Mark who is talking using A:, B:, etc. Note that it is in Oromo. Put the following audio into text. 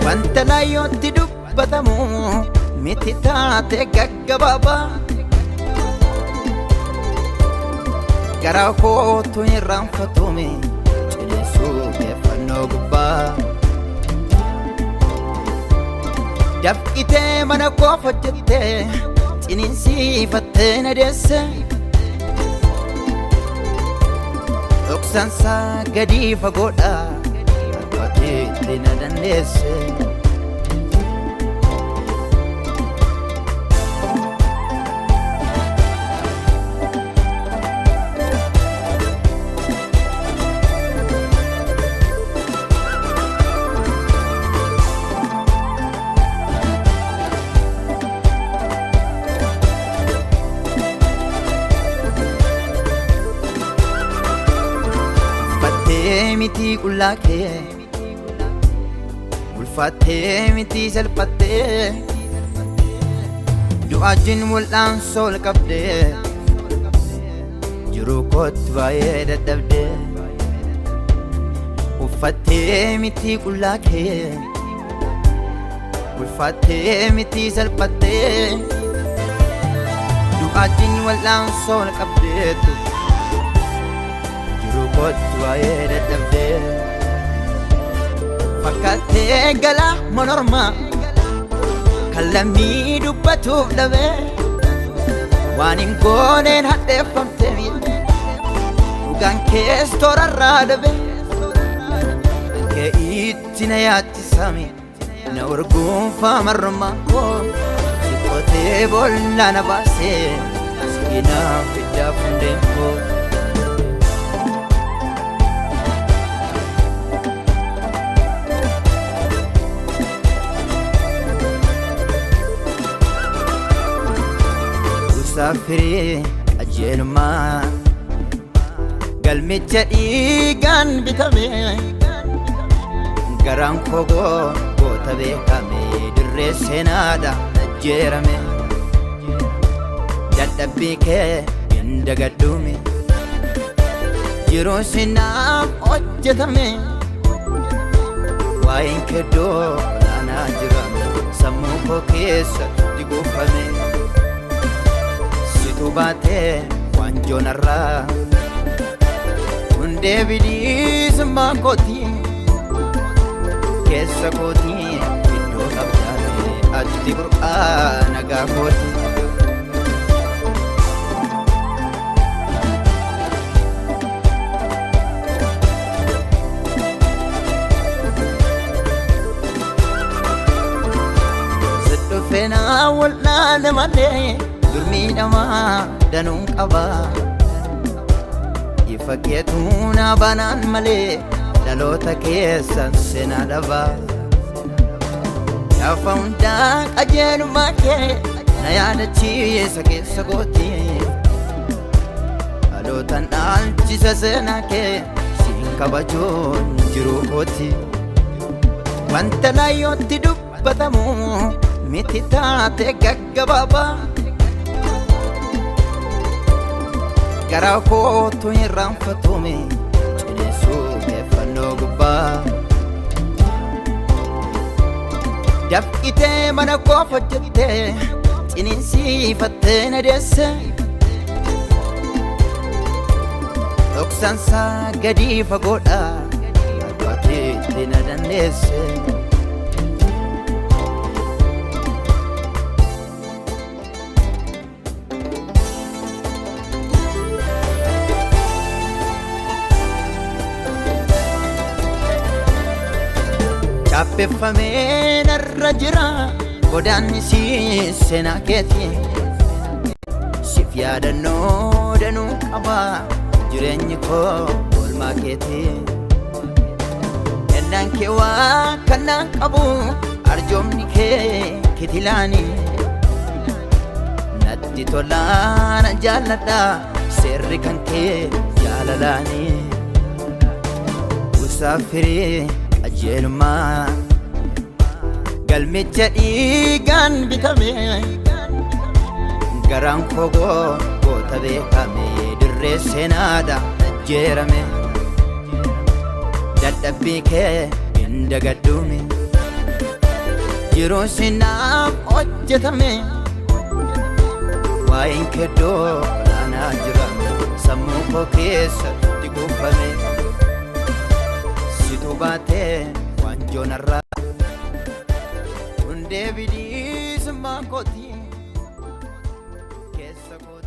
A: Wanta laayyootti dubbatamu miti taate gaggabaabaa. Garaa kootu irraanfatume ciniinsuu keeffannoo gubbaa. Dafqitee mana koof hojjettee ciniinsiifattee na deesse. Dhoksaansaa gadi fagoodha akka itti na dandeesse. Uffattee miti qullaa kee, ulfaattee miti salphattee, du'aajiin wal'aansoo ol qabdee, jiruu kootti baay'ee dadhabdee. Uffattee miti qullaa kee, ulfaattee miti salphattee, du'aajiin wal'aansoo ol qabdeetu jiruu kootti baay'ee dadhabdee. Fakkaattee galaa monormaa kan lammii dubbatuuf dhabee, waan hin gooneen hadheeffamte dhugaan kees toorarraa dhabe. Kee itti na yaachisame na urguunfaa marrummaan koo, si qotee boolla na baasee siinaaf fiddaaf hundeen koo. Musaafirii qajeelummaa galmicha dhiigaan bitame, garaan koo goota beekame dirree seenaadha ajjeerame. Dadhabbii kee hin dagadhume, jiruun sinaaf hojjetame, waa'een kee iddoo olaanaa jirame sammuu koo keessatti kuufame. Situ baatee waanjoo narraa hundee bilisummaa kooti, keessa kooti iddoo qabdaate ati burqaa nagaa kooti. Siddufeenaa wal'aane malee durmiidhamaa danuun qaba. Ifa keetuu na banaan malee dhaloota keessan seenaa dhaba. Gaafa hundaa qajeelummaa kee na yaadachiisa keessa kooti. Dhalootaan dhaalchisa seenaa kee siin kabajuun jiruu kooti. Wanta laayyootti dubbatamu miti taate gaggabaabaa. Garaa kootu irraanfatume ciniinsuu keeffannoo gubbaa. Dafqitee mana koof hojjettee ciniinsiifattee na deesse. Dhoksaansaa gadi fagoodha akka itti na dandeesse. Chaappeffamee narra jira godaannisi seenaa keeti. Siif yaadannoo danuu qaba jireenyi koo oolmaa keeti. Kennaan kee waa kannaan qabu arjoomni kee kitilaani. Natti tolaa na jaalladha seerri kan kee jaalalaani. Musaafirii qajeelummaa galmicha dhiigaan bitame, garaan koo goota beekame dirree seenaadha ajjeerame. Dadhabbii kee hin dagadhume, Jiruun sinaaf hojjetame. Waa'een keddoo olaanaa jira sammuu koo keessatti kuufame. Situ baatee waanjoo narraa hundee bilisummaa kooti keessa koo.